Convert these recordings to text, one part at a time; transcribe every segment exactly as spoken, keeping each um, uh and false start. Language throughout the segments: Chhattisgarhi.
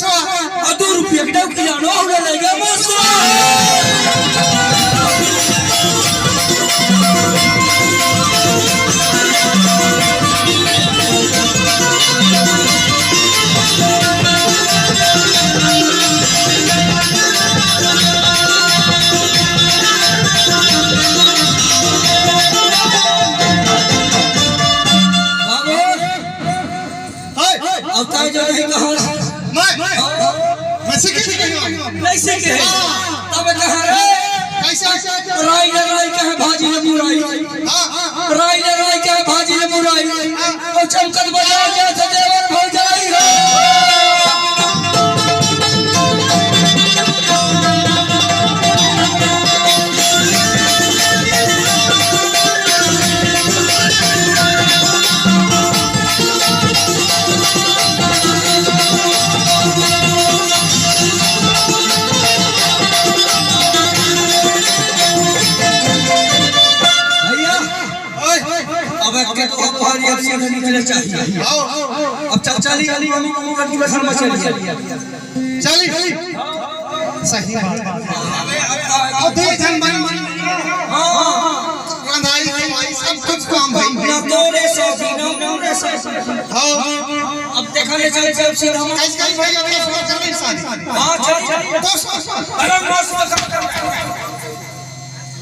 अउ दू रुपया के डौकी लानो, ओला लइगा मसुआ। बाबू, हाय। अब तैं जो नहीं कहा। मैं, मैं सीखे नहीं हूँ। नहीं सीखे। हाँ। तब कहा रे। कैसे? राई ले राई कहे भाजी ले मुराई। हाँ, हाँ, हाँ। राई ले राई कहे भाजी ले मुराई। हाँ। अउ चमकत बजा के सजेवर भौजाई हो। भैया, ओए, अब एक के तो अब हर एक से निकले चाहिए। आओ, आओ, आओ। अब चल, चली, चली, हम, हम, हम, हम, हम, चली। चली। सही बात। अब दू झन मन, मन। हाँ, हाँ, हाँ। रंधाई, खवाई, सब कुछ काम भाई। ना तो रे सौखी, ना तो रे सौखी। हाँ। अब देखा ले चले, चल, सीधा हम। आजकल भाई अपना सुना कर नहीं साथ। हाँ, चल, चल। तो सुन, सुन। अरे, मस्त, मस्त, मस्त।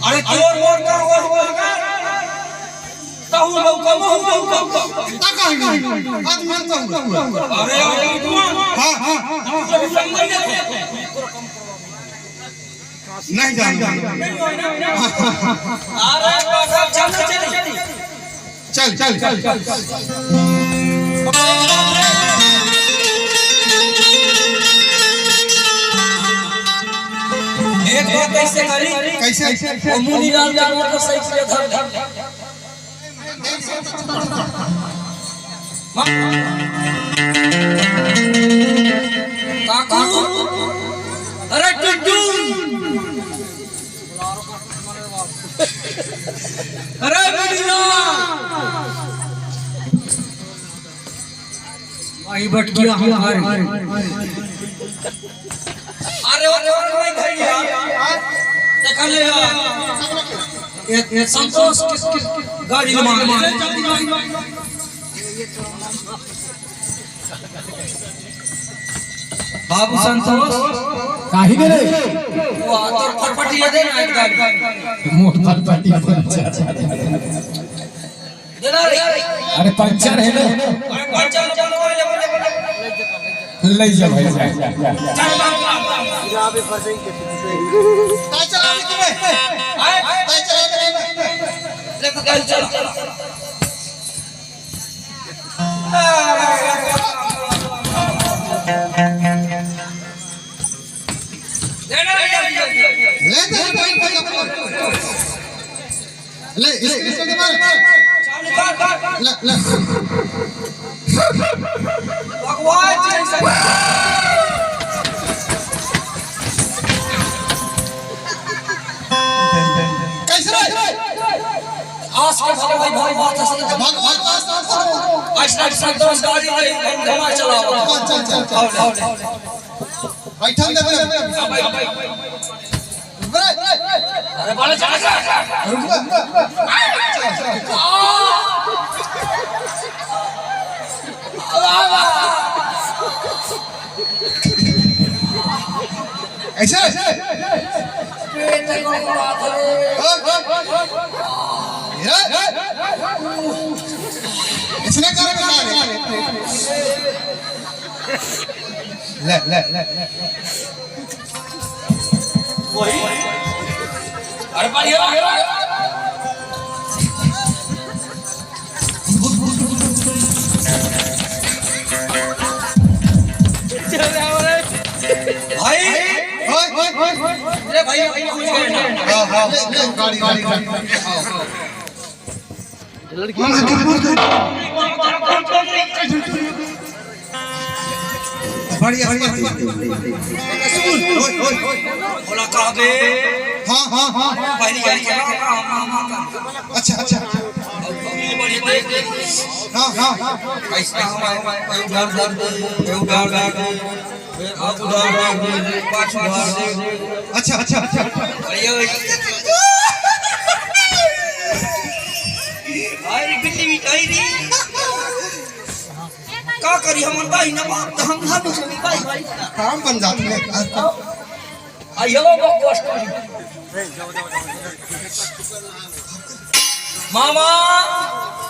अरे, चोर, वोर का, वोर, वोर का। तहु लौका, महु लौका। ता कहीं नहीं। आदमी तो हुआ। अरे, अरे, हाँ, हाँ। नहीं जाना। अरे, बस, चल, चल, चल। चल, चल, चल, चल। एक बात कैसे करी? कैसे? वो मुनीलाल का मोटरसाइकिल धर, धर, धर। काकू, अरे टुनटुन, अरे बुढ़िया, वही बटकिया हमारे। अरे, वो कौन नहीं भैया? देखा ले यार। ये, ये संतोष किस, किस गाड़ी में मार? बाबू संतोष। काहे दे रे? वो तोर फटफटिया दे ना एक गाड़ी। मोर फटफटी पंचर। अरे पंचर है ना? ले जा भाई, जा, जा, जा। ले जा, ले जा। ले, इसको, इसको दबा। ले, ले। भगवान जी से। कैसे रे? आस के भगवान, भगवान, भगवान, आस के। ऐसा, ऐसा दोस्त गाड़ी में हम घुमा चलाओ। चल, चल, चल, चल। बैठन दे बे। अरे बड़ा चला जा। रुक बे। ऐसे? इसने कर बता रहे। ले, ले, ले, ले। वही। अरे, बढ़िया, बढ़िया। भाई। ओए, ओए, ओए, ओए। अरे भाई, भाई, कुछ कहना। हाँ, हाँ, ले, ले, गाड़ी, गाड़ी, गाड़ी। बढ़िया, बढ़िया। बोला, कहाँ पे? हाँ, हाँ, हाँ। पहली गाड़ी चला, हाँ, हाँ, हाँ, हाँ। अच्छा, अच्छा। बढ़िया, हाँ, हाँ। ऐसे, ऐसे, ऐसे, उधार, उधार, उधार, उधार, फिर आप उधार, उधार, पाँच उधार। अच्छा, अच्छा, अच्छा। अरे, अरे, बिल्ली मिठाई दी। का करी हमर भाई ना बाप, तो हम ना कुछ नहीं भाई, भाई। काम बन जाते हैं। आइयो वो कष्ट। मामा।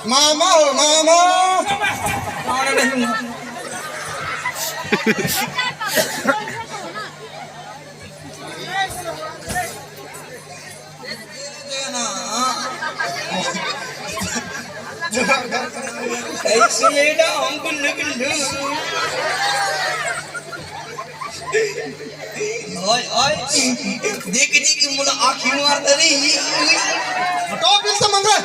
मामा हो, मामा। कैसे लेना हम गुल्लू गुल्लू। ओए, ओए, देख, देख, मोला आँखी मार दे रे। हटाओ, बिल से मंगा।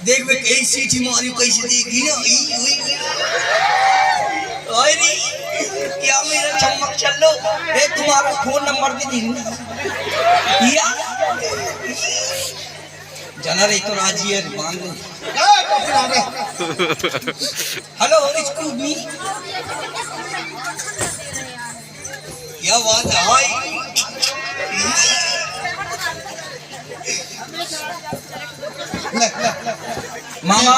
देख बे, कैसी थी मारी, कैसे देखी ना। ई, ई, ई। ओए रे, क्या मेरा चम्मक चल लो? ए, तुम्हारा फोन नंबर भी दे। या? जाना रे, तो राजी है, मान ले। Hello, excuse me। क्या बात है भाई? मामा।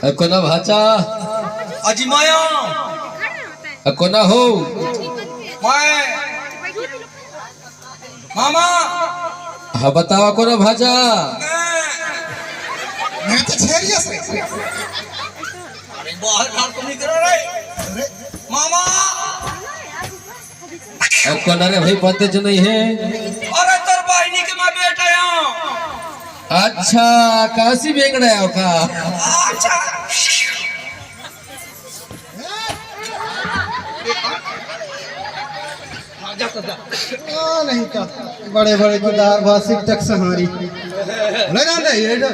अ, कोना भाचा? अजी माया। अ, कोना हो? मैं। मामा। हाँ, बतावा कोना भाचा? मैं तो छेरिया से। अरे बाहर बाहर तो निकल रहे। मामा। अब कोना रे भाई, पते जो नहीं है। अरे तोर बहिनी के मैं बेटा हूँ। अच्छा, काशी बेंगड़ा है का? अच्छा। हाँ, नहीं तो बड़े बड़े गुदार भाषिक टक सहारी। ले ना, ले, ये ले।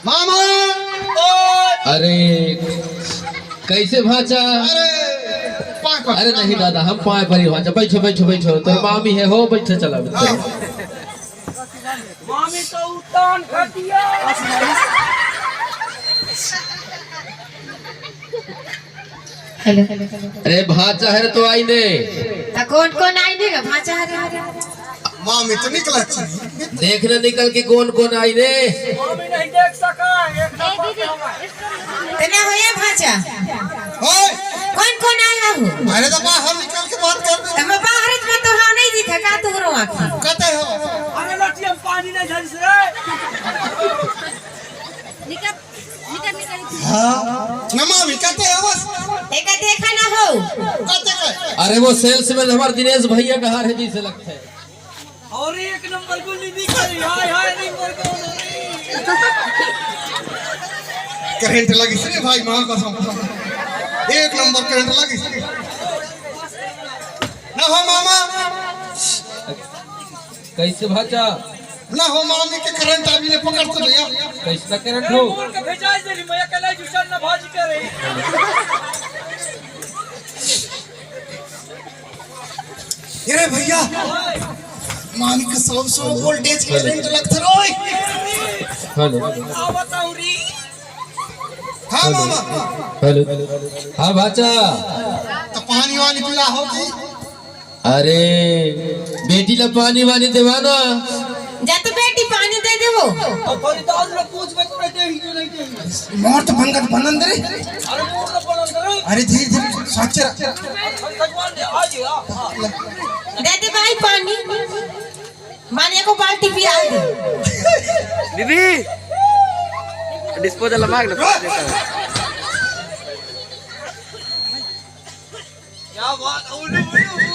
मामा। अरे, कैसे भाचा? अरे, पाँय पर। अरे नहीं दादा, हम पाँय पर ही भाचा। बैठो, बैठो, बैठो। तो मामी है हो, बैठो, चला, बैठो। मामी तो उतान खटिया। हेलो। अरे भाचा हरे तो आई ने। त कोन कोन आई ने गा भाचा हरे? मामी तो निकला छी। देख ना निकल के कोन कोन आई ने। मामी नहीं देख सका, एक नंबर पे हवा। तेना होया भाचा। ओए। कोन कोन आया हो? अरे तो बाहर निकल के बात कर दे। त मैं बाहर में तो हाँ नहीं दिखा का तुहरो आँखी। कहते हो? अरे लठिया में पानी नहीं झंस रे। निकल। हाँ, न मामी, कहते हैं बस। एका देखा ना हो। कहते कहे? अरे वो सेल्समैन हमारे दिनेश भैया का हार है, जैसे लगता है। और एक नंबर गुल्ली निकली, हाय हाय, नंबर कौन है? करंट लगी रे भाई, माँ कसम। एक नंबर करंट लगी। ना हो मामा। कैसे भाचा? ना हो मामी के करंट अभी ले पकड़ तो भैया। कैसा करंट हो? मोर के भेजाई दे रही, मैं अकेला जुसन ना भाजी करे। अरे भैया, मामी के सौ सौ वोल्टेज करंट लगत रोय। हेलो। आवत हूँ री। हाँ मामा। हेलो। हाँ भाचा। तो पानी वानी पिला होगी। अरे, बेटी ला पानी वानी देवा ना। जा तो बेटी पानी दे देवो। अब बड़ी दारू ला पूछ में तोड़े दे ही जो नहीं दे ही। मोर तो भंगत बनन दे रे। अरे मोर तो बनन दे रे। अरे धीरे धीरे, साचे रख। अरे भगवान दे, आ जी, आ, आ। दे दे भाई पानी। माने को बाल्टी पिया दे। दीदी, डिस्पोजल मांग ना। क्या बात, उल्लू, उल्लू।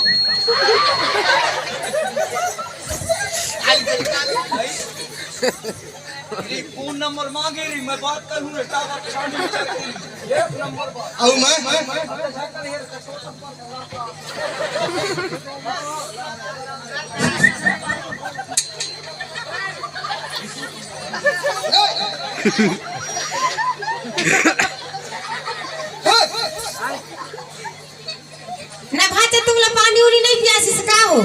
अरे, फोन नंबर मांगे रे, मैं बात करूँ रे, टावर छानी करती। एक नंबर बात। आऊ मैं? ना भाचा, तुमला पानी उनी नहीं पियासिस का हो?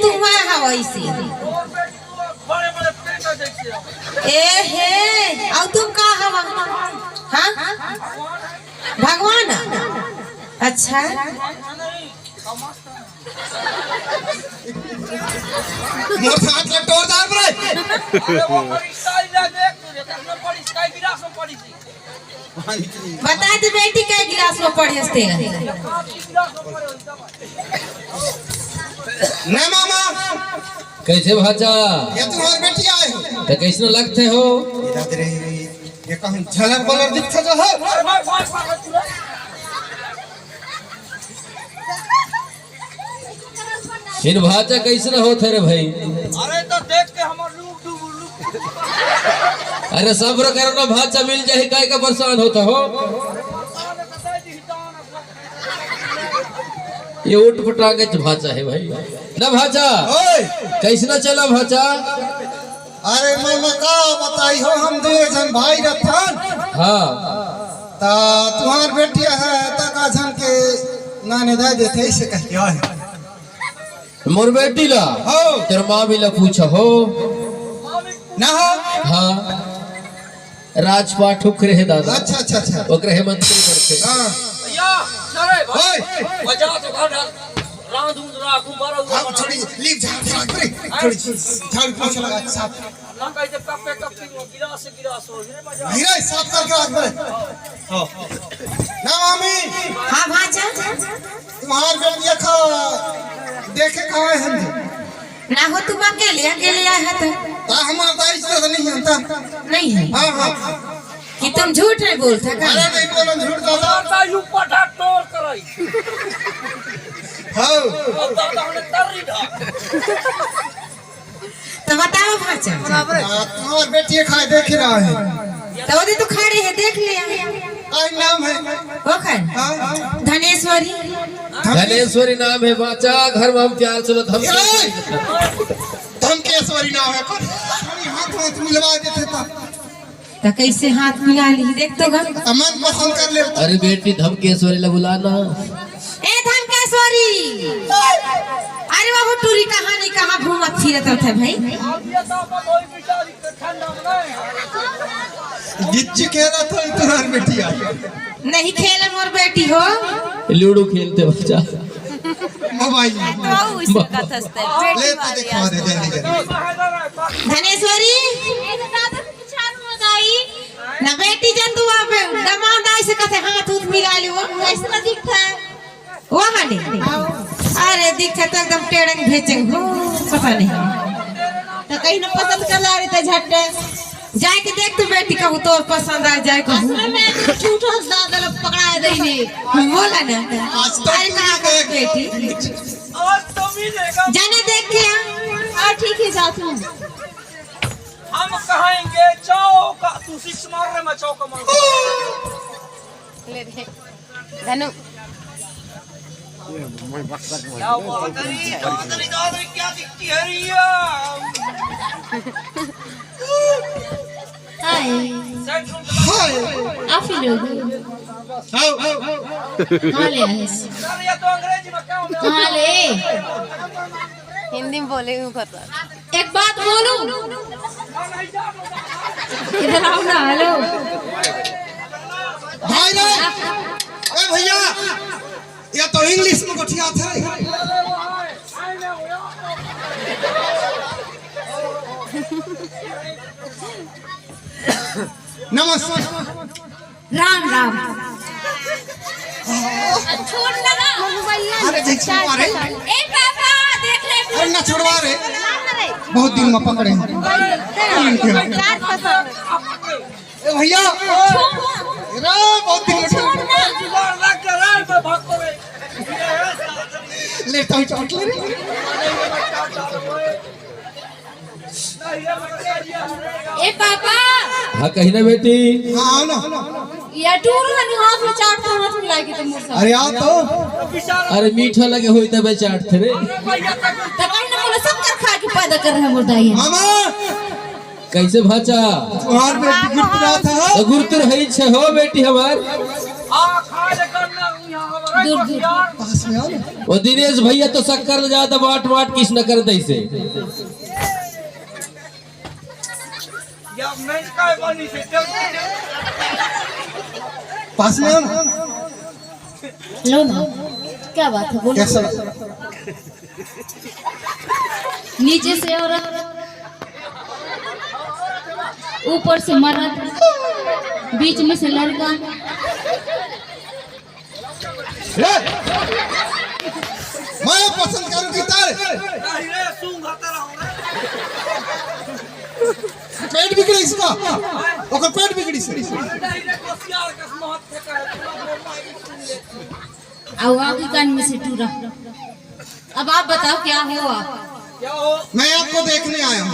तुम हवा इसे। ए हे, अउ तुम का हवा? हाँ, भगवान। अच्छा। मोर हाथ ला टोर डार रे। बता दे बेटी, कै गिलास में पढ़े हस तें? ना मामा। कैसे भाचा? ये तुम्हार बेटी आए हो। त कैसनो लगथे हो? ये दाद रे, ये कहूँ झलर बलर दिखथे जो हो। फिर भाचा कैसना होत हे रे भाई? अरे तो देख के हमर लुक डुबुर लुक। अरे सब्र करो ना भाचा, मिल जाही, काय का परेशान होत हो? ये उठ पटांग के भाचा हे भाई। ना भाचा, ओए! कैसना चला भाचा? अरे मामा का बताई हो, हम दू झन भाई रथन। हाँ। ता तुहार बेटी हे, ता का झन के नाने दे देथे, इसे कह के आए। मोर बेटी ला? हो। तेरे मामी ला पूछा हो। ना हो। हाँ। राजपाट उखरे हे दादा। अच्छा, अच्छा, अच्छा। ओकरे हे मंत्री करथे। हाँ। भैया, अरे भाई, ओए। बजा तो घर रांध उंध रहा, गुब्बारा उब्बारा हाँ, बना। छोड़ी, लीव झाड़, झाड़, छोड़ी, झाड़ पोछा लगा के साफ। ना कही तो कप पे कप पी, गिलास से गिलास हो, ये मजा। नहीं रे, साफ करके रख दे। हाँ। ना मामी। हाँ भाचा। तुम्हार बेटिया खा देखे कहाँ है हम? ना हो, तुम अकेले, अकेले आए हैं तो। ता हमार दाई से तो नहीं जानता। नहीं है। हाँ, हाँ। कि तुम झूठ नहीं बोलते का? अरे नहीं बोलो झूठ दादा। दादा यू पटा तोर कराई। हाँ। अब दादा हमने तर्री ढा। तो बताओ भाचा। हाँ, तुम्हार बेटी खाए देख रहा है। तो वो तो खड़ी है, देख लिया। का नाम है? ओखर? हाँ। धनेश्वरी। धनेश्वरी नाम है भाचा, घर में हम प्यार से बोलत हम ए! धमकेश्वरी नाम है। अरे हाथ हाथ मिलवा देते तो। तो कैसे हाथ मिला ली, देख तो गा। तो मन पसंद कर ले। अरे बेटी, धमकेश्वरी ला बुला ना। ए धमकेश्वरी, अरे बाबू, टूरी कहाँ नहीं कहाँ घूमत फिरत रहत है भाई। गिच्ची खेलत हो, तुम्हार बेटी आई। नहीं खेले मोर बेटी हो। लूडो खेलते बच्चा। मोबाइल। तो उसी का थसते, बेटी ले तो वाली दिखा दे आज। जल्दी जल्दी। धनेश्वरी, ना बेटी जन तू अब दमाद आई से कथे हाथ उथ मिला ली, वो कैसे दिखता है? वहाँ ले। अरे दीक्षा तो एकदम टेढ़ंग भेचंग हो, पता नहीं। तो कहीं ना पसंद कर ला रही तो झट। जाए के देख तू बेटी, कहूँ तो पसंद आ जाए कहूँ। असला में झूठ हंस दादा लोग पकड़ा दे ने। बोला ना। आज तो अरे कहाँ गई बेटी? आज तो मिलेगा। जाने देख के आ। हाँ, ठीक है, जाती हूँ। हम कहेंगे चौका, तू सिक्स मार रे, मैं चौका मार। ले दे। धनु। क्या बात है, क्या बात है, क्या बात है, क्या दिखती है रे ये? हाय। हाय। आप ही लोग। आओ, आओ, आओ। कहाँ ले आए? सर, ये तो अंग्रेजी में क्या होता है? कहाँ ले? हिंदी में बोले हूँ, पता। एक बात बोलूं? इधर आओ ना, हेलो। भाई रे, ए भैया, ये तो इंग्लिश में गोठियाथे। नमस्कार। राम राम। छोड़ ना। अरे देख, छुड़वा रे। ए पापा, देख ले। अरे ना, छुड़वा रे। बहुत दिन में पकड़े हैं। चार पसंद। ए भैया। रे, बहुत दिन में। छोड़ ना। लेता हूँ, चोट ले रे। ए पापा। हाँ, कही ना बेटी। हाँ, आओ ना। ये टूर हनी हाथ में चाट के हाथ में लागी तो मुर्गा। अरे आओ तो। अरे मीठा लगे होई तबे चाट थे रे। तो कहीं ना बोले शक्कर खा के पैदा कर रहे हैं मुर्दा ये। मामा। कैसे भाचा? तुम्हार बेटी गुरतुरा था। तो गुरतुर है छे हो बेटी हमार। दूर, दूर। पास में आओ ना। वो दिनेश भैया तो शक्कर ले जाता, बाट बाट किस न कर दैसे। पास में आओ ना। लो ना, क्या बात है, बोलो। कैसा? नीचे से औरत, ऊपर से मर्द, बीच में से लड़का। ए! मैं पसंद करूं कि तारे? पेट बिगड़े इसका, ओकर पेट बिगड़ी से। अब आगे कान में से टूरा। अब आप बताओ, क्या हुआ? मैं आपको देखने आया हूँ।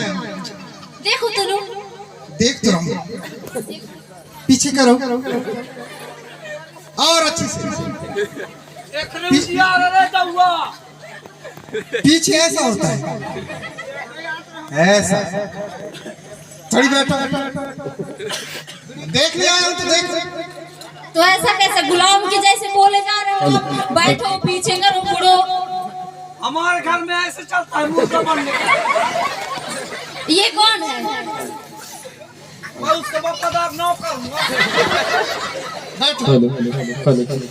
देखो तो लो। देख तो रहा हूँ। पीछे करो। और अच्छे से। पीछे ऐसा होता है, ऐसा। थोड़ी बैठो। देखने आया हूँ तो देख। तो ऐसा कैसे गुलाम के जैसे बोले जा रहे हो आप? बैठो, पीछे करो, मुड़ो। हमारे घर में ऐसे चलता है मुर्गा बनने का। ये कौन है? मैं उसका वफादार नौकर हूँ। बैठो। Hello, hello, hello, hello, hello.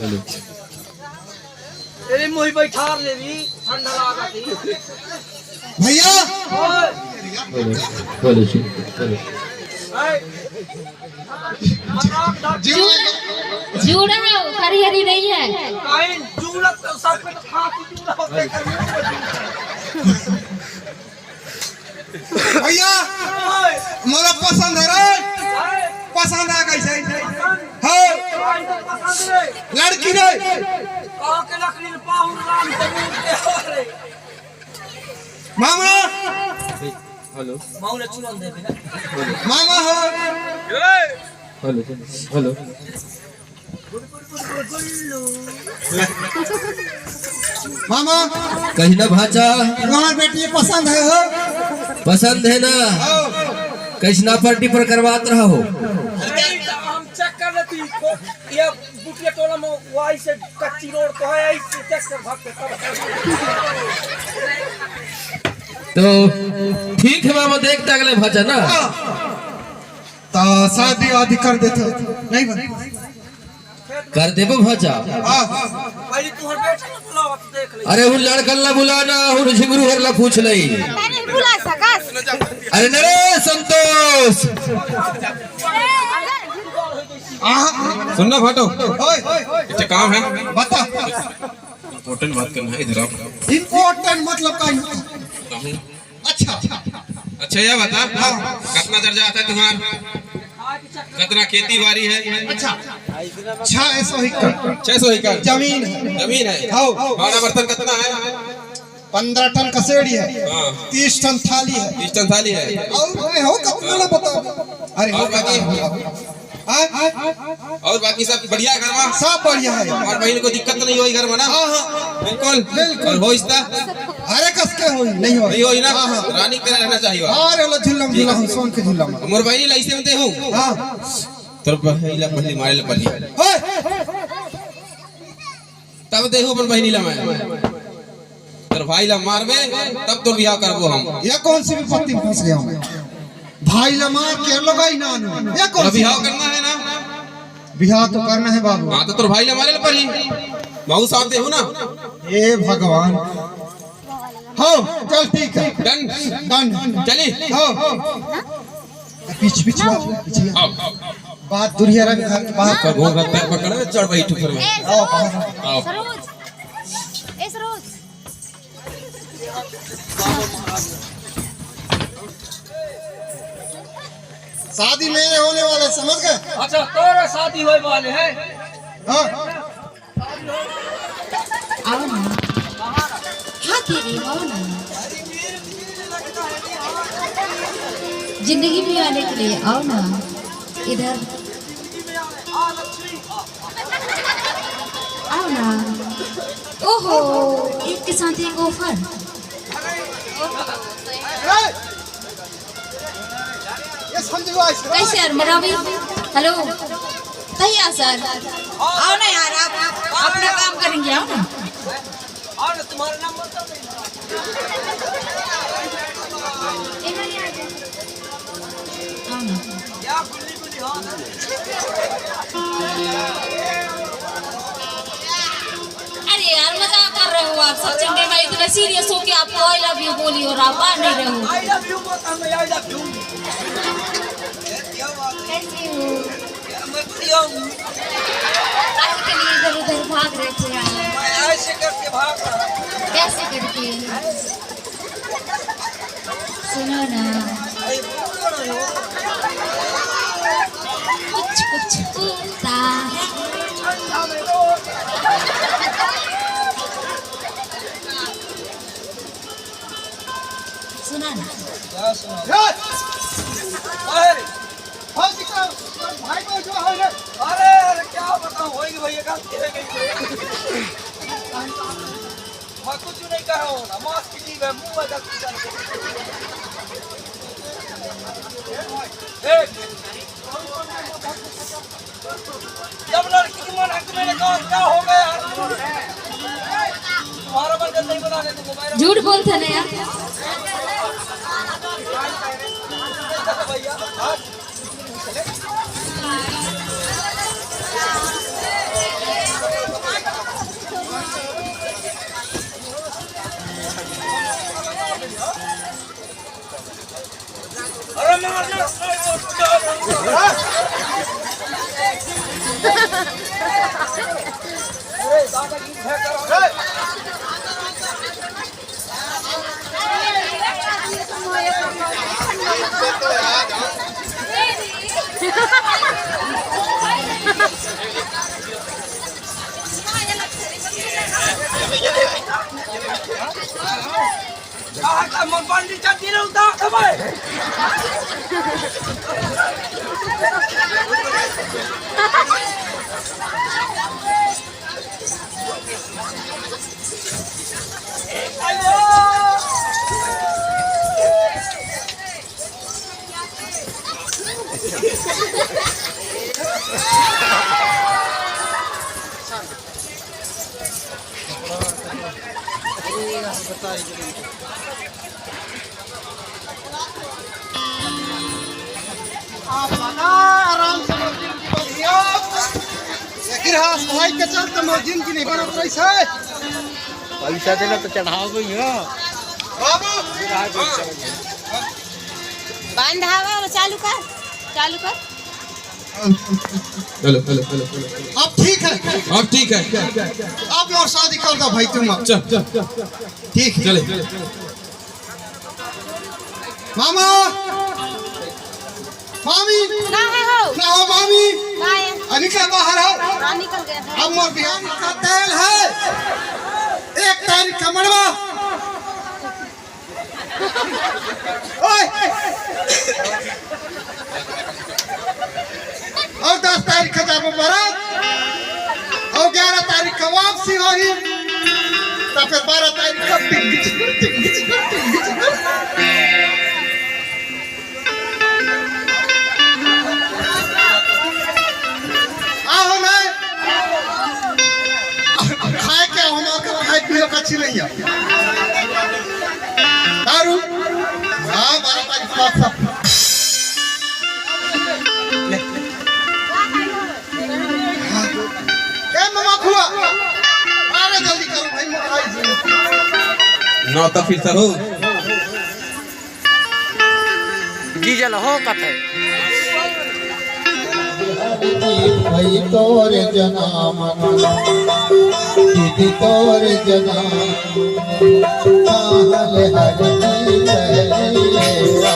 Hello. ए, मोही बैठार ले ली, ठंडा लागत है। भैया। ओए। Hello, hello, hello. ए। मजाक ना। जूड़ा, जूड़ा है वो, हरी हरी नहीं है। काइन जूड़ा तो सब पे तो खांसी जूड़ा होते हैं। भैया, मोला पसंद है रे, पसंद आ गई सही। हाँ, लड़की रे। मामा। हेलो। मामा हो। Hello, hello. मामा। कहिना भांचा। तुम्हार बेटी पसंद है हो? पसंद है ना? हाँ। कैसना पार्टी पर करवात रहा हो? अरे, हम चेक कर लेती। ये बुटिया टोला में वाई से कच्ची रोड तो है, इसे चेक कर भाग के। तो ठीक है मामा, देखते अगले भांचा ना। हाँ। तो शादी वादी कर देते, नहीं बने? कर देबो भांचा। हाँ। पहले तू हर बैठ के बुलाओ, तो देख ले। अरे, उन लड़कन ला बुलाना, उन झिंगरू हर ला पूछ लई। अरे, बुला सकस। अरे, नरे संतोष। हाँ। सुन ना भाटो। ओए। एक काम है। बता। इंपॉर्टेंट बात करना है, इधर आओ। इंपॉर्टेंट मतलब का? अच्छा। अच्छा, ये बता, हाँ। कितना दर्जा आता है तुम्हार? कितना खेती बाड़ी है? अच्छा, छह सौ एकड़। छह सौ एकड़। जमीन है। जमीन है। हाँ। भाड़ा बर्तन कितना है? पन्द्रह टन कसेड़ी है। हाँ। तीस टन थाली है। तीस टन थाली है। और मैं हो कितना ना बताओ। अरे, और बाकी? हाँ? और बाकी सब बढ़िया है घर में? सब बढ़िया है। और बहन को दिक्कत नहीं होई घर में ना? हाँ, हाँ। बिल्कुल? बिल्कुल। और होइस ता? अरे, कस के होई? नहीं होई। नहीं होई ना? हाँ, हाँ। रानी की तरह रहना चाहिए। अरे, ला झुल्लम झुल्ला हम सोन के झुल्ला में। मोर बहनी ला ऐसे में देहूँ। हाँ। तोर बहनी ला पहले मारे ला पहले। ओए! तब देहूँ अपन बहनी ला मैं। तोर भाई ला मारबे, तब तोर बिहाव करबो हम। ये कौन सी विपत्ति में फंस गया हूँ मैं? भाई ला मार के लुगाई ना आनू। ये कौन तोर सी बिहाव करना है ना? बिहाव तो करना है बाबू। हाँ, तो तोर भाई ला मारे ला परी। बाबू साथ देहूँ ना? हे भगवान। हो, चल ठीक है। डन। डन। चली। हो। पीछ, पीछ, पीछ। आओ। बात दुरिया रख, घर के बात। सब हो घर पैर पकड़, चढ़ भाई ऊपर में। आओ, बाहर। आओ। सरोज। ए सरोज। शादी मेरे होने वाले, समझ गए? अच्छा, तोरे शादी होए वाले है। हाँ। आओ ना। हाँ, दीदी, आओ ना। जिंदगी में आने के लिए आओ ना। इधर। आओ ना। ओहो, एक के साथ एक ऑफर। ये समझ लो, ऐसे कैसे यार, मरावी? हेलो। सही है सर, आओ ना यार, आप अपना काम करेंगे, आओ ना। और तुम्हारा नाम बताओ। आओ ना। या गुल्ली गुल्ली, हाँ ना। अरे यार, मजाक कर रहे हो आप सब। चंद्रमा इतने सीरियस हो कि आपको आई लव यू बोली और आप मान नहीं रहे हो। आई लव यू बोलता हूँ मैं, आई लव यू। ये क्या बात है? कैसे हो? यार, मैं बढ़िया हूँ। काहे के लिए इधर उधर भाग रहे थे यार? मैं ऐसे करके भाग रहा हूँ। कैसे करके? सुनो ना। अरे, बोलो ना यार। कुछ कुछ होता है। सुना ना। क्या सुना? अरे! भाई को जो है, अरे, अरे, क्या बताऊं, होई गई भैया, गलती हो गई। मैं कुछ नहीं कहा हूँ ना, मास्क की है, मुंह में गलती कर। ए, जब लड़की की मन है तो मैंने कहा, क्या हो गया? तुम्हारा मन जब नहीं बना के तुमको मैं झूठ बोलते ना यार। भैया, हाँ? कहाँ का मोर पंडित चट्टी ने उतार देबै। आप बड़ा आराम से मोर जिंदगी बनिया। लेकिन हाँ, सफाई के चलते मोर जिंदगी नहीं बनत रहिस हे। पैसा देना तो चढ़ाओ गई हो। बाबू। बंद हवा, चालू कर, चालू कर। Hello, hello, hello, hello. अब ठीक है। अब ठीक है। अब मोर शादी कर दो भाई तुम। चल, चल, चल। ठीक है। चले। मामा, मामी, कहाँ हो? ना हो मामी। कहाँ है? अनिका बाहर हो। हाँ, निकल गए हैं। अब मोर बिहान का तेल है, एक तारीख का मड़वा। ओए! और दस तारीख का जाबो बारात, और ग्यारह तारीख का वापसी होही, तो फिर बारह तारीख का टिंग चिकर, टिंग चिकर, टिंग चिकर। आहो ना, खाए के आहो ना, खाए पीए का अच्छी नहीं है। दारू? हाँ, बारह तारीख को आप सब। ले। हाँ। ए, मामा फुआ। अरे, जल्दी करो भाई, मैं खाई जी। नौ तक फिर से हो। डीजल हो कथे। भाई तोर जनाम, दीदी तोर जनाम, काहल हर की लहरिया।